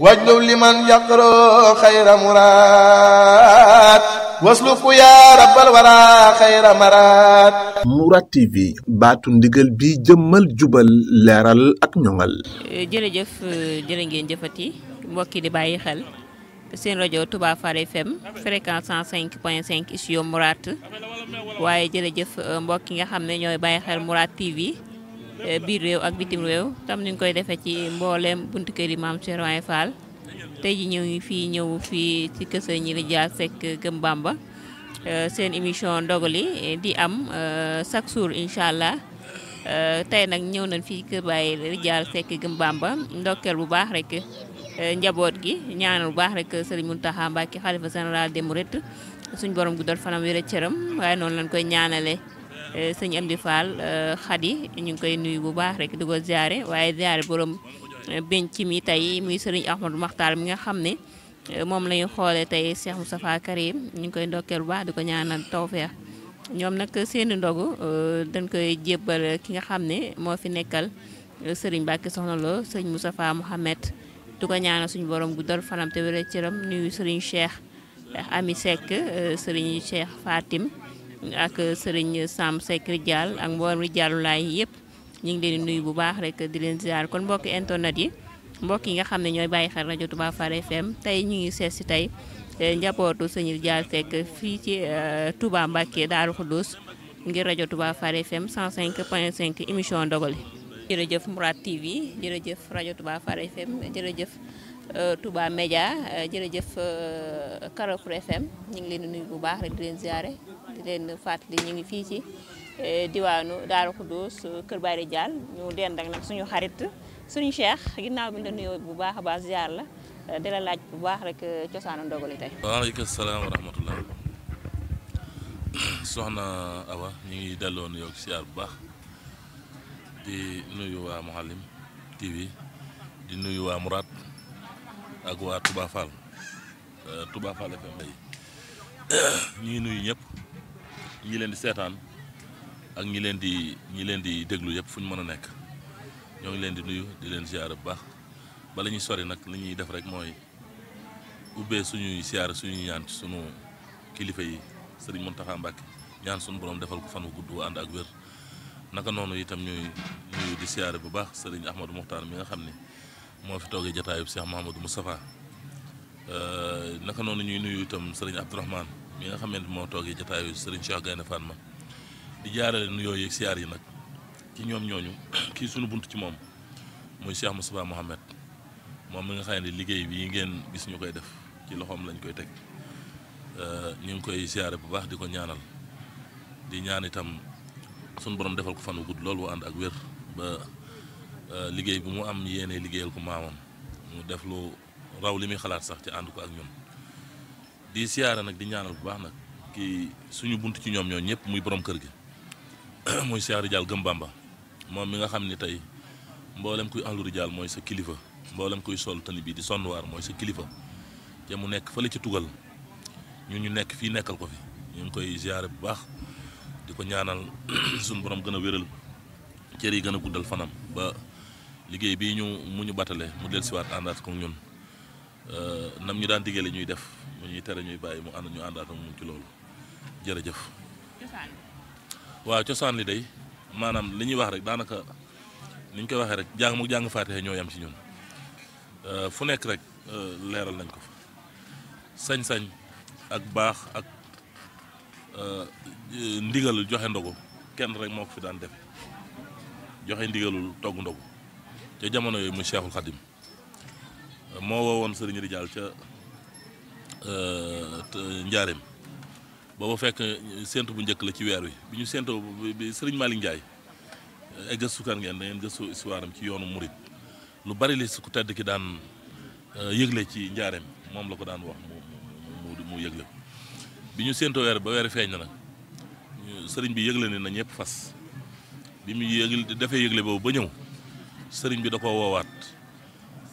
واجلب لمن يقرأ خير مراد واسلك يا رب الورى خير مراد. Mourad TV baatu ndigal bi jëmmal jubal leeral ak ñoŋal. jërëjëf jërë ngeen jëfati mbokki di bàyyi xel seen rajo Touba Fall FM fréquence 105.5 studio Mourad waaye jërëjëf mbokki nga xam ne ñooy bàyyi xel Mourad TV biir réew ak bitim réew tam ni ñu koy defee ci mbooleem buntu kër yi maam Cheikh Ibra Fall tey ji ñëw fii ci kër Serigne Ridial Seck Gëm Bamba seen émission ndogali di am chaque jour incha allah tey nag ñëw nañ fii kër Baye Ridial Seck Gëm Bamba ndokkeel bu baax rek njaboot gi ñaanal bu baax rek Serigne Mountakha Mbacké xalifa général des mourides suñ borom guddal fanam wér cëram waaye noonu lañ koy ñaanale sëñ Amdi Fall Khady ñu ngi koy nuyu bu baax rek di ko ziare waaye ziare borom benc mi tey muy Serigne Ahmadou Makhtar mi nga xam ne moom la ñu xoolee tey Cheikh Moustapha Karim ñu ngi koy ndokkeel bu baax di ko ñaanal tawfeex ñoom nag seeni ndogu dañ koy jébbal ki nga xam ne moo fi nekkal Serigne Mbacké Soxna Lo sëñ Moustapha Mohamed di ko ñaanal suñu borom guddal fanam te wér cëram nuyu Serigne Cheikh Ami Seck Serigne Cheikh Fatim ak Serigne Sam Seck Ridial ak mboolem Ridialu laay yëpp ñu ngi leen di nuyu bu baax rek di leen ziar kon mbokki internet yi mbokk yi nga xam ne ñooy bàyyi xel rajo Touba Fall FM tey ñu ngi seet si tey njabootu sëñ Ridial Seck fii ci Touba Mbacké Daaru Xudoos ngir rajo Touba Fall FM 105.5 émission ndogali. jërëjëf Mourad TV jërëjëf rajo Touba Fall FM jërëjëf Touba Média jërëjëf Carrefour FM ñu ngi leen di nuyu bu baax rek di leen ziare di leen fàttali ñu ngi fii ci diwaanu Daaru Xudoos kër Baye Ridial ñu dend ak nag suñu xarit suñu Cheikh ginnaaw bi ñu la nuyoo bu baax a baax ziar la di la laaj bu baax rek cosaanu ndogali tey. waaleykum salaam wa rahmatullah soxna Awa ñu ngi delloo nuyoo ak ziar bu baax di nuyu waa Mouhalim TV di nuyu waa Mourad ak waa Touba Fall FM ñu ngi nuyu ñëpp ñi leen di seetaan ak ñi leen di déglu yëpp fu ñu mën a nekk ñoo ngi leen di nuyu di leen ziar bu baax bala ñuy sori nag li ñuy def rek mooy ubbee suñuy ziar suñuy ñaan ci sunu kilifa yi sëriñ Mountakha Mbacké ñaan suñu borom defal ko fan wu gudd ànd ak wér naka noonu itam ñuy nuyu di ziar bu baax sëriñ Ahmadou Mokhtar mi nga xam ne moo fi toogee jataayub Cheikh Mouhamadou Moustapha naka noonu ñuy nuyu itam sëriñ Abdourahmane mi nga xamante moo toogee jataayu sëriñ Cheikh Gaynde Fatma di jaarale nuyoo yeeg siyaar yi nag ci ñoom ñooñu kii suñu bunt ci moom muy Cheikh Moustapha Mohamed moom mi nga xam ne liggéey bi ngeen gis ñu koy def ci loxoom lañ koy teg ñu ngi koy siyaare bu baax di ko ñaanal di ñaan itam suñu borom defal ko fan wu gudd loolu bu ànd ak wér ba liggéey bi mu am yéene liggéeyal ko maamam mu def lu raw li muy xalaat sax ci ànd ko ak ñun di siyaare nag di ñaanal bu baax nag kii suñu bunt ci ñoom ñoo ñëpp muy borom kër gi muy Cheikh Ridial Gëm Bamba moom mi nga xam ni tey mboolem kuy ahlu Ridial mooy sa kilifa mboolem kuy sol tani bi di sonnuwaar mooy sa kilifa te mu nekk fële ci tugal ñun ñu nekk fii nekkal ko fi ñu ngi koy ziare bu baax di ko ñaanal suñu borom gën a wéral cër yi gën a guddal fanam ba liggéey bii mu ñu batale mu del siwaat àndaat ko ñun nam ñu daan diggale ñuy def mu ñuy tere ñuy bàyyi ñu àndaat ak moom ci loolu jërëjëf. waaw cosaan li day maanaam li ñuy wax rek daanaka ni ñu koy waxee rek jàng Faatiha ñoo yam ci ñun fu nekk rek leeral nañ ko fa sañ-sañ ak baax ak ndigal joxe ndogu kenn rek moo ko fi daan defe joxe ndigalul togg ndogu ca jamono yooyu muy Cheikhul Khadim moo woowoon Serigne Ridial ca Njaareem booba fekk séntu bu njëkk la ci weer wi bi ñu séntoo bi Serigne Malick Ndiaye ay gëstukat ngeen da ngeen gëstu histoire am ci yoonu murit lu bari li su ku tedd ki daan yëgle ci Njaareem moom la ko daan wax mu yëgle bi ñu séentoo weer ba weer feeñ na nag sëriñ bi yëgle ne na ñëpp fas bi mu defee yëgle boobu ba ñëw sëriñ bi da ko woowaat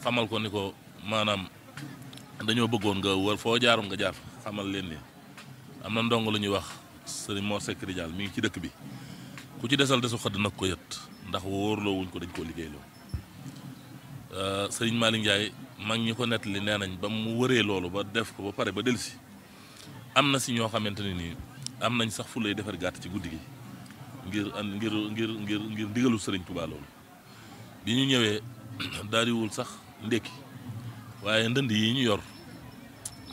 xamal ko ni ko maanaam dañoo bëggoon nga wër foo jaaroon nga jaar xamal leen ni am na ndongo lu ñuy wax sëriñ Mor Seck Ridial mi ngi ci dëkk bi ku ci desal desu xëdd nag ko yët ndax wóorloo wuñ ko dañ koo liggéeyloo sëriñ Malick Ndiaye mag ñi ko nettali nee nañ ba mu wëree loolu ba def ko ba pare ba dellusi am na si ñoo xamante ne nii am nañ sax fu lay defar gàtt ci guddi gi ngir ndigalu Sëriñ Tuubaa loolu bi ñu ñëwee daariwul sax ndékki waaye ndënd yi ñu yor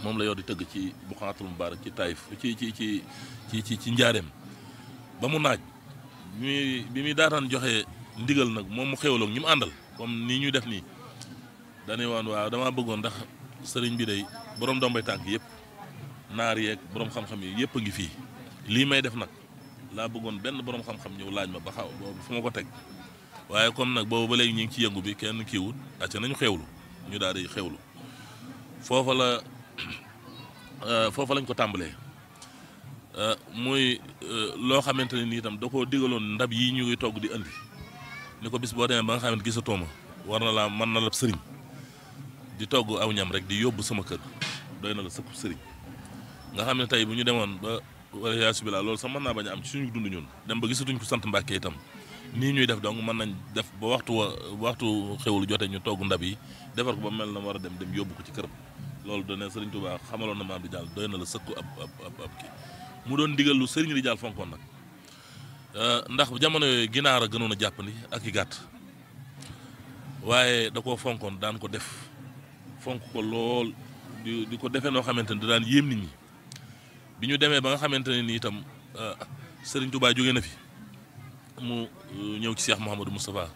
moom la yor di tëgg ci Buqaatul Mubaarak ci Taïf ci njaareem ba mu naaj bi muy daataan joxe ndigal nag moom mu xewloog ñi mu àndal comme nii ñuy def nii dañuy woon waaw damaa bëggoon ndax sëriñ bi day borom ndombay tànk yëpp naar yeeg borom xam-xam yi yëpp a ngi fii lii may def nag laa bëggoon benn borom xam-xam ñëw laaj ma ba xaw boobu fu ma ko teg waaye comme nag boobu ba léegi ñu ngi ci yëngu bi kenn kiiwut acca nañu xewlu ñu daal di xewlu foofa lañ ko tàmbalee muy loo xamante ne nii itam da koo digaloon ndab yi ñu ngi togg di andi ni ko bis boo demee ba nga xamante gisatoo ma war na laa mën na la sëriñ di togg aw ñam rek di yóbbu sama kër doy na la sëkku sëriñ nga xam ne tey bu ñu demoon ba wala yaasu bi laa loolu sax mën naa bañ a am ci suñu dund ñun dem ba gisatuñ ko sant Mbàkke itam nii ñuy def donc mën nañ def ba waxtu xewlu jote ñu togg ndab yi defar ko ba mel na war a dem yóbbu ko ci këram loolu doone Sëriñ Tuubaa xamaloon na maam di jàll doy na la sëkku ab kii mu doon digal lu sëriñ di jàll fonkoon nag ndax jamono yooyu ginaar a gënoon a jàppandi ak i gàtt waaye da koo fonkoon daan ko def fonk ko lool di ko defee noo xamante ne da daan yéem nit ñi bi ñu demee ba nga xamante ne ni itam Sëriñ Tuubaa jóge na fi mu ñëw ci Cheikh Mouhamadou Moustapha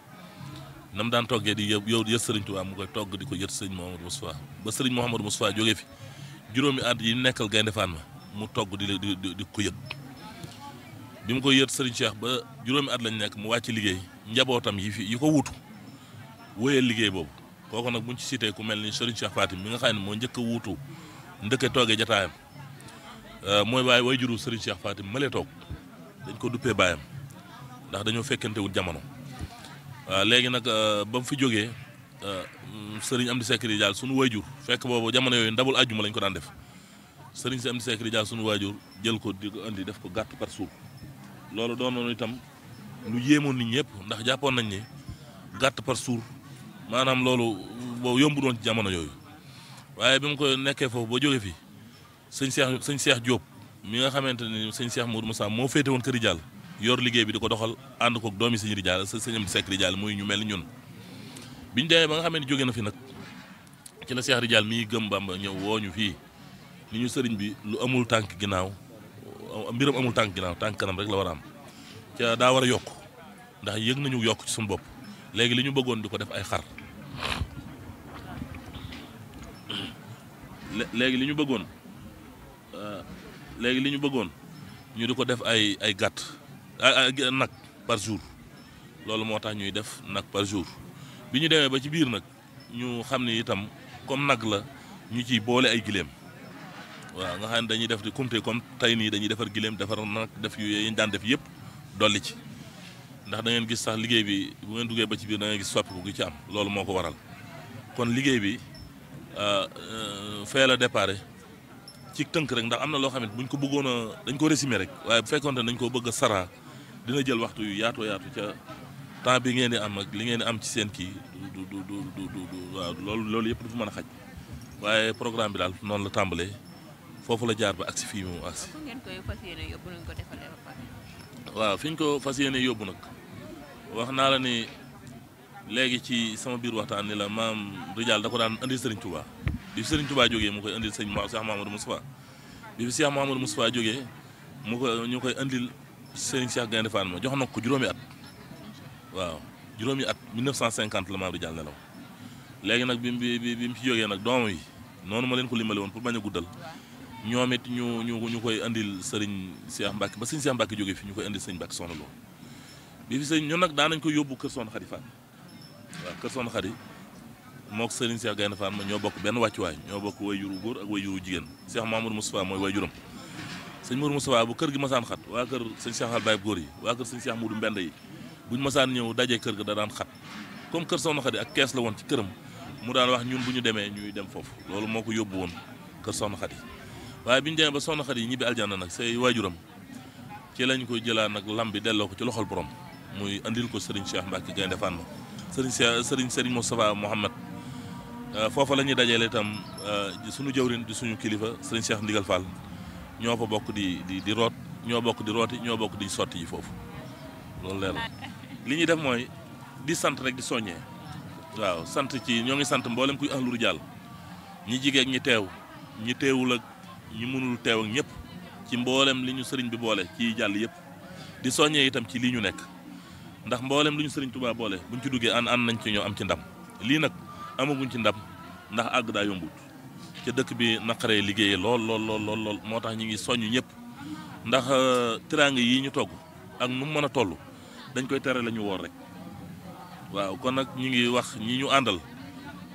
nam daan toggee di yët Sëriñ Tuubaa mu koy togg di ko yët Sëriñ Mouhamadou Moustapha ba Sëriñ Mouhamadou Moustapha jógee fi juróomi at yi nekkal Gaynde Fatma mu togg di ko yët bi mu koy yët Sëriñ Cheikh ba juróomi at lañ nekk mu wàcc liggéey njabootam yi ko wuutu wóyal liggéey boobu kooku nag buñ ci cité ku mel ni Sëriñ Cheikh Fatim mi nga xam ne moo njëkk a wuutu ndëkke toogee jataayam mooy way juru Sëriñ Cheikh Fatim ma lee toog dañ ko duppee baayam ndax dañoo fekkantewul jamono waaw léegi nag ba mu fi jógee Sëriñ Amdi Seck di Jaal sunu wayjur fekk boobu jamono yooyu ndabul àjjuma lañ ko daan def Sëriñ si Amdi Seck di Jaal sunu waajur jël ko di ko indi def ko gàtt par suur loolu doonoon itam lu yéemoon nit ñëpp ndax jàppoon nañ ne gàtt par suur maanaam loolu boobu yombu doon ci jamono yooyu waaye bi mu ko nekkee foofu ba jóge fi sëñ Cheikh Diop mi nga xamante ni sëñ Cheikh Modou Moussa moo féete woon kër Rijaal yor liggéey bi di ko doxal ànd koog doomi sëñ Rijaal sëñ Amdi Seck Rijaal muy ñu mel ni ñun biñu demee ba nga xamante ni jóge na fi nag ci la Cheikh Rijaal mii gëm Bamba ñëw woo ñu fii ni ñu sëriñ bi lu amul tànk ginnaaw mbiram amul tànk ginnaaw tànk kanam rek la war a am ca daa war a yokk ndax yëg nañu yokk ci suñu bopp léegi li ñu bëggoon di ko def ay xar léegi li ñu bëggoon ñu di ko def ay gàtt nag par jour loolu moo tax ñuy def nag par jour bi ñu demee ba ci biir nag ñu xam ne itam comme nag la ñu ciy boole ay gileem waaw nga xam ne dañuy def di kumte comme tey nii dañuy defar gileem defar nag def yu ñu daan def yëpp dolli ci ndax da ngeen gis sax liggéey bi bu ngeen duggee ba ci biir da ngeen gis soppiku gi ci am loolu moo ko waral kon liggéey bi fee la déparé ci tënk rek ndax am na loo xam ne buñ ko bëggoon a dañ ko résumer rek waaye bu fekkoon ne dañ ko bëgg a saraa dina jël waxtu yu yaatu ca temps bi ngeen di am ak li ngeen di am ci seen kii du waaw loolu yëpp dafa mën a xaj waaye programme bi daal noonu la tàmbalee foofu la jaar ba agsi fii mu agsi. waaw fi ñu ko fas yéene yóbbu nag wax naa la ni léegi ci sama biir waxtaan ni la maam Rijaal da ko daan indi Serigne Touba bi fi Serigne Touba jógee mu koy indil sëñ Cheikh Mouhamadou Moustapha bi fi Cheikh Mouhamadou Moustapha jógee ñu koy indil Serigne Cheikh Gaynde Fatma jox na ko juróomi at waaw juróomi at 1950 la maam Rijaal nelaw léegi nag bi mu ci jógee nag doomam yi noonu ma leen ko limale woon pour bañ a guddal ñoom it ñu koy andil Serigne Cheikh Mbacke ba Serigne Cheikh Mbacke jógee fi ñu koy andil Serigne Mbacke Soxna Lo bi fi ñun nag daan nañ ko yóbbu kër Soxna Xadi Fatma waaw kër Soxna Xadi mook Serigne Cheikh Gaynde Fatma ñoo bokk benn wàccuwaay ñoo bokk way juru góor ak way juru jigéen Cheikh Mamadou Moustapha mooy way juram sëñ Mourou Moustapha bu kër gi masaan xat waa kër sëñ Cheikh Al Baye góor yi waa kër sëñ Cheikh Moudou Mbend yi buñ masaan ñëw dajee kër ga da daan xat comme kër Soxna Xadi ak kees la woon ci këram mu daan wax ñun bu ñu demee ñuy dem foofu loolu moo ko yóbbu woon kër Soxna Xadi waaye bi ñu demee ba Soxna Xadi yi ñibbi aljanna nag say waajuram ci lañ ko jëlaat nag lam bi delloo ko ci loxol borom muy andil ko Serigne Cheikh Mbacke Gaynde Fatma Serigne Moustapha Mohamed foofa la ñuy dajale itam suñu jëwrin di suñu kilifa sëriñ Cheikh Ndigal Fall ñoo fa bokk di root ñoo bokk di rooti ñoo bokk di sotti yi foofu loolu leer li ñuy def mooy di sant rek di soññee waaw sant ci ñoo ngi sant mboolem kuy ahlu rijaal ñi jigéen ñi teew ñi teewul ak ñi mënul teew ak ñëpp ci mboolem li ñu sëriñ bi boole ci jàll yëpp di soññee itam ci lii ñu nekk ndax mboolem li ñu sëriñ Tuubaa boole buñ ci duggee ànd nañ ci ñoo am ci ndam lii nag amaguñ ci ndam ndax àgg daa yombut ca dëkk bi naqaree liggéeyee lool moo tax ñi ngi soññ ñëpp ndax teraanga yi ñu togg ak nu mu mën a toll dañ koy tere la ñu woor rek waaw kon nag ñi ngi wax ñi ñu àndal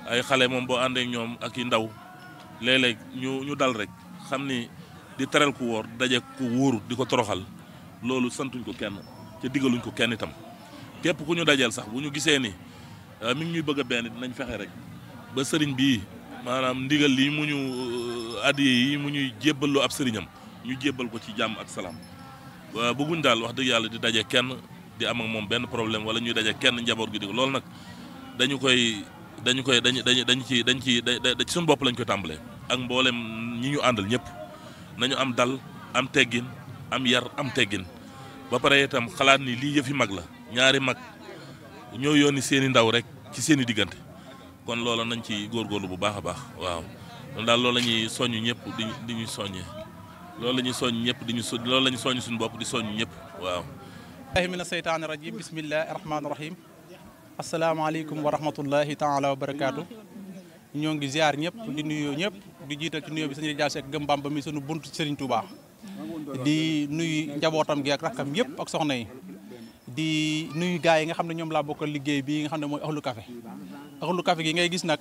ay xale moom boo àndee ak ñoom ak i ndaw léeg-léeg ñu dal rek xam ni di teral ku woor daje ku wóoru di ko toroxal loolu santuñ ko kenn ca digaluñ ko kenn itam képp ku ñu dajeel sax bu ñu gisee ni mi ngi ñuy bëgg a benn dinañ fexe rek ba sëriñ bii maanaam ndigal lii mu ñu addiye yi mu ñuy jébbaloo ab sëriñam ñu jébbal ko ci jàmm ak salaam bëgguñ daal wax dëgg yàlla di daje kenn di am ak moom benn problème wala ñuy daje kenn njaboot gi di ko loolu nag dañ ci suñu bopp lañ koy tàmbalee ak mboolem ñi ñu àndal ñëpp nañu am dal am teggin am yar am teggin ba pare itam xalaat ni lii yëfi mag la ñaari mag ñoo yónni seeni ndaw rek ci seeni diggante kon loola nañ ci góorgóorlu bu baax a baax waaw loolu daal loolu la ñuy soññ ñëpp di ñu soññee loolu la ñuy soññ ñëpp loolu la ñuy soññ suñu bopp di soññ ñëpp waaw billahi mina seytaani rajim bismillahi rahmaani rahim asalaamaaleykum wa rahmatullahi taala wa barakaatu ñoo ngi ziar ñëpp di nuyu ñëpp di jiital ci nuyoo bi sëñ Rijaal Sekk Gëm Bamba mi sunu buntu Serigne Touba di nuyu njabootam gi ak rakkam yëpp ak soxna yi di nuyu gars yi nga xam ne ñoom laa bokkal liggéey bi nga xam ne mooy Ahlu Café gi ngay gis nag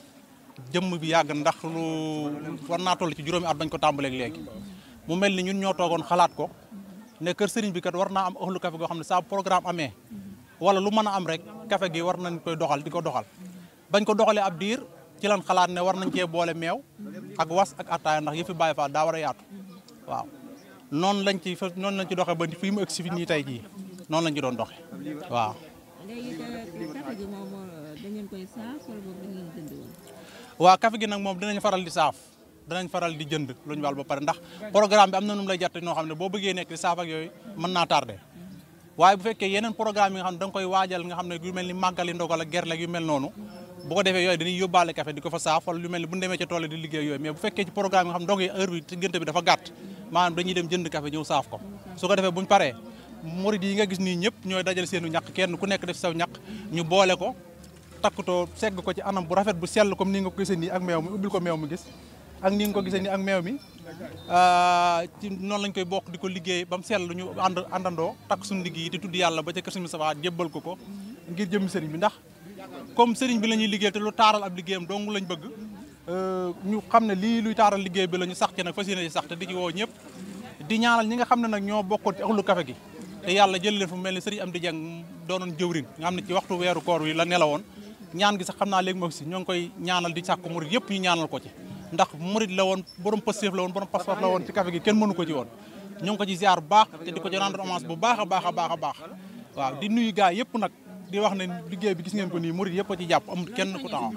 jëmm bi yàgg ndax lu war naa toll ci juróomi at bañ ko tàmbaleeg léegi mu mel ni ñun ñoo toogoon xalaat ko ne kër Serigne bi kat war naa am Ahlu Café goo xam ne saa programme amee wala lu mën a am rek café gi war nañ koy doxal di ko doxal bañ ko doxalee ab diir ci lan xalaat ne war nañ cee boole meew ak was ak attaaya ndax yëfi Baay Faal daa war a yaatu waaw noonu lañ ci doxee ba fii mu ëgg si fi nii tey jii noonu lañ ci doon doxe waaw. léegi café gi moom da ngeen koy saaf wala boobu da ngeen jënd woon. waaw café gi nag moom dinañ faral di saaf danañ faral di jënd lu ñu wàll ba pare ndax programme bi am na nu mu lay jàtte noo xam ne boo bëggee nekk di saaf ak yooyu mën naa tardé waaye bu fekkee yeneen programme yi nga xam ne da nga koy waajal nga xam ne yu mel ni màggali ndogal ak gerle yu mel noonu bu ko defee yooyu dañuy yóbbaale café di ko fa saaf wala lu mel ni bu ñu demee ca tool di liggéey yooyu mais bu fekkee ci programme yi nga xam ne ndog yi heure bi diggante bi dafa gàtt maanaam dañuy dem jënd café ñëw saaf ko su ko defee buñ paree murid yi nga gis nii ñëpp ñooy dajal seenu ñaq kenn ku nekk def saw ñaq ñu boole ko takkutoo segg ko ci anam bu rafet bu sell comme nii nga ko gisee nii ak meew mi ubbil ko meew mi gis ak nii nga ko gisee nii ak meew mi ci noonu lañ koy bokk di ko liggéey ba mu sell ñu àndandoo takk suñu liggéey yi te tudd yàlla ba ca kër suñu Moustapha jébbal ko ngir jëm sëriñ bi ndax comme sëriñ bi la ñuy liggéey te lu taaral ab liggéeyam dong lañ bëgg ñu xam ne lii luy taaral liggéey bi la ñu sax ci nag fas yéene ci sax te di ci woo ñëpp di ñaanal ñi nga xam ne nag ñoo bokkoon ci Ahlu Café gi te yàlla jël leen fu mel ni sëriñ Amdi Jeng doonoon jëwrin nga xam ne ci waxtu weeru koor wi la nelawoon ñaan gi sax xam naa léegi moo si ñoo ngi koy ñaanal di sàkku murid yëpp ñu ñaanal ko ci ndax murid la woon borom pëstéef la woon borom passeport la woon ci café gi kenn mënu ko ci woon ñu ngi ko ci ziar bu baax te di ko ci rendre hommage bu baax a baax a baax a baax waaw di nuyu gaa yëpp nag di wax ne liggéey bi gis ngeen ko nii murid yëpp a ci jàpp amul kenn ku taxaw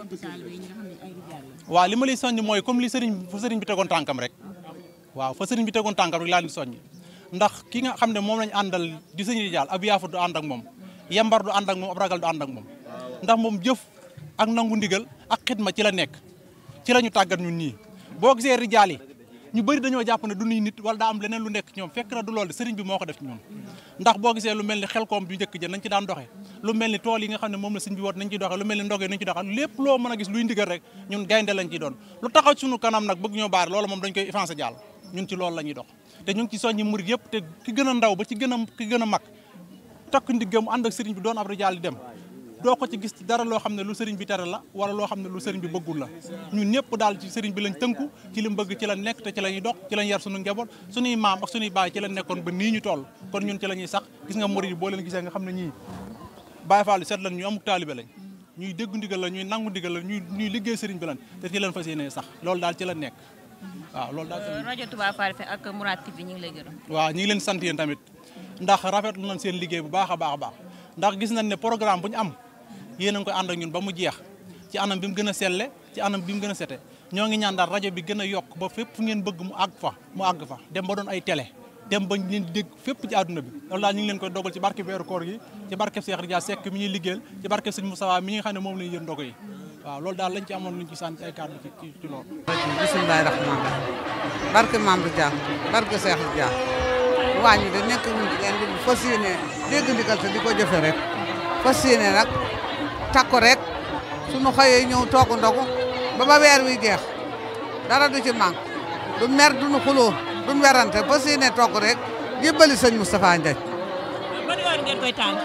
waaw li ma lay soññ mooy comme li fa sëriñ bi tegoon tànkam rek waaw fa sëriñ bi tegoon tànkam rek laa leen soññ ndax ki nga xam ne moom lañ àndal di sëñ Rijaal ab yaafu du ànd ak moom yembar du ànd ak moom ab ragal du ànd ak moom ndax moom jëf ak nangu ndigal ak xidma ci la nekk ci la ñu tàggat ñun nii boo gisee Rijaal yi ñu bëri dañoo jàpp ne du nuy nit wala daa am leneen lu nekk ci ñoom fekk na du loolu sëriñ bi moo ko def ci ñun ndax boo gisee lu mel ni xelkoom bi njëkk jën nañ ci daan doxee lu mel ni tool yi nga xam ne moom la sëriñ bi woot nañ ci doxee lu mel ni ndogee nañ ci doxee lépp loo mën a gis luy ndigal rek ñun gaynde lañ ciy doon lu taxaw suñu kanam nag bëgg ñoo baar loolu moom dañ koy effacé jàll ñun ci loolu la ñuy dox te ñu ngi ci soññi murid yëpp te ki gën a ndaw ba ci ki gën a mag takk ndiggam ànd ak sëriñ bi doon ab Rijaal di dem doo ko ci gis ci dara loo xam ne lu sëriñ bi tere la wala loo xam ne lu sëriñ bi bëggul la ñun ñëpp daal ci sëriñ bi lañ tënku ci li mu bëgg ci la nekk te ci la ñuy dox ci lañ yar suñu njaboot suñuy maam ak suñuy baay ci la nekkoon ba nii ñu toll kon ñun ci la ñuy sax gis nga murid yi boo leen gisee nga xam ne ñii Baay Faal seet lan ñu amuk taalibe lañ ñuy déggu ndigal la ñuy nangu ndigal la ñuy liggéey sëriñ bi lañ te ci leen fas yéene sax loolu daal ci la nekk waaw loolu daal rajo Touba Fall FM ak Mourad TV ñu ngi lay gërëm waaw ñu ngi leen sant yéen tamit ndax rafetlu nañ seen liggéey bu baax a baax a baax ndax gis nañ ne programme bu ñu am yéen a ngi koy ànd ak ñun ba mu jeex ci anam bi mu gën a selle ci anam bi mu gën a sete ñoo ngi ñaan daal rajo bi gën a yokk ba fépp fu ngeen bëgg mu àgg fa dem ba doon ay télé dem ba leen dégg fépp ci àdduna bi loolu daal ñu ngi leen koy dogal ci barke weeru koor gi ci barke Cheikh Rijal Seck mi ñuy liggéeyal ci barke Sëñ Moustapha mi nga xam ne moom la ñuy yër ndogo yi waaw loolu daal lañ ci amoon luñ ci sant ay kàddu ci loolu bismillahi rahmaan barke Mame Rijal barke Cheikh Rijal waañu de nekk ñu leen di fas yéene dégg ndigal te di ko jëfe rek fas yéene nag takko rek suñu xëyee ñëw toogu ndogu ba weer wi jeex dara du ci manque du mer duñu xuloo duñu werante fas yéene togg rek jébbali sëñ Moustapha Ndiaye. ban heure ngeen koy tàng.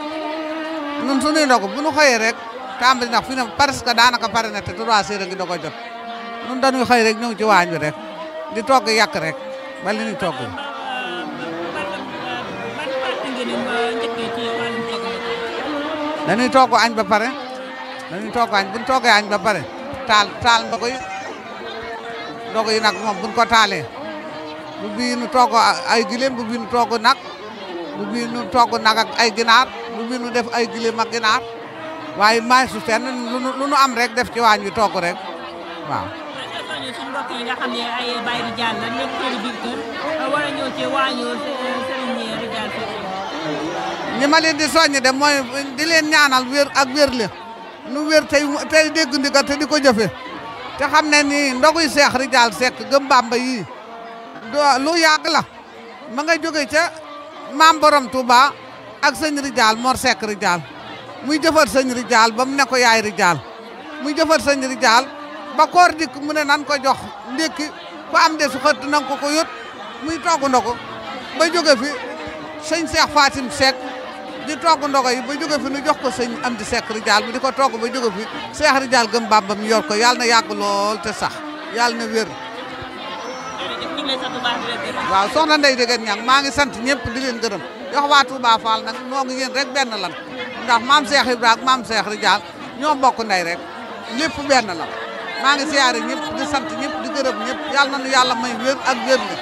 ñun suñuy ndogu bu ñu xëyee rek tàmbali ndax fi ne presque daanaka pare na te 3 heures ngi doog a jot ñun dañuy xëy rek ñëw ci waañ wi rek di togg yàq rek ba li ñuy togg. dañuy togg añ ba pare dañuy togg añ buñ toggee añ ba pare taal ndogu yi nag moom buñ ko taalee bu bii nu togg ay gileem bu bii nu togg nag bu bii nu togg nag ak ay ginaar bu bii nu def ay gileem ak ginaar waaye maay su fenn lu nu am rek def ci waañ wi togg rek waaw. suñu mbokk yi nga xam ne ay Baye Rijal la nekk seen biir kër war a ñëw ci waañu Serigne Rijal ñi ma leen di soññ de mooy di leen ñaanal wér ak wérle nu wér tey dégg ndigal te di ko jëfe te xam ne nii ndoguy Cheikh Rijal Seck gëm Bamba yii lu yàgg la ma nga jóge ca maam borom Touba ak sëñ Rijal Mor Seck Rijal muy jëfat sëñ Rijal ba mu ne ko yaay Rijal muy jëfat sëñ Rijal ba koor dikk mu ne nan ko jox ndékki ku am de su xëtt nan ko yót muy togg ndogu ba jóge fi sëñ Cheikh Fatim Seck di togg ndogo yi ba jóge fi nu jox ko sëñ Amdi Seck Rijal mu di ko togg ba jóge fi Cheikh Rijal gëm Bamba mi yor ko yàlla na yàgg lool te sax yàlla na wér. waaw soxna Ndeye Degen Ñang maa ngi sant ñëpp di leen gërëm jox waa Touba Fall nag noo ngi yéen rek benn lan ndax maam Cheikh Ibrahima ak maam Cheikh Rijal ñoo bokk ndey rek lépp benn la maa ngi siyaare ñëpp di sant ñëpp di gërëm ñëpp yàlla na nu yàlla may wér ak wér la.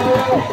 Yeah.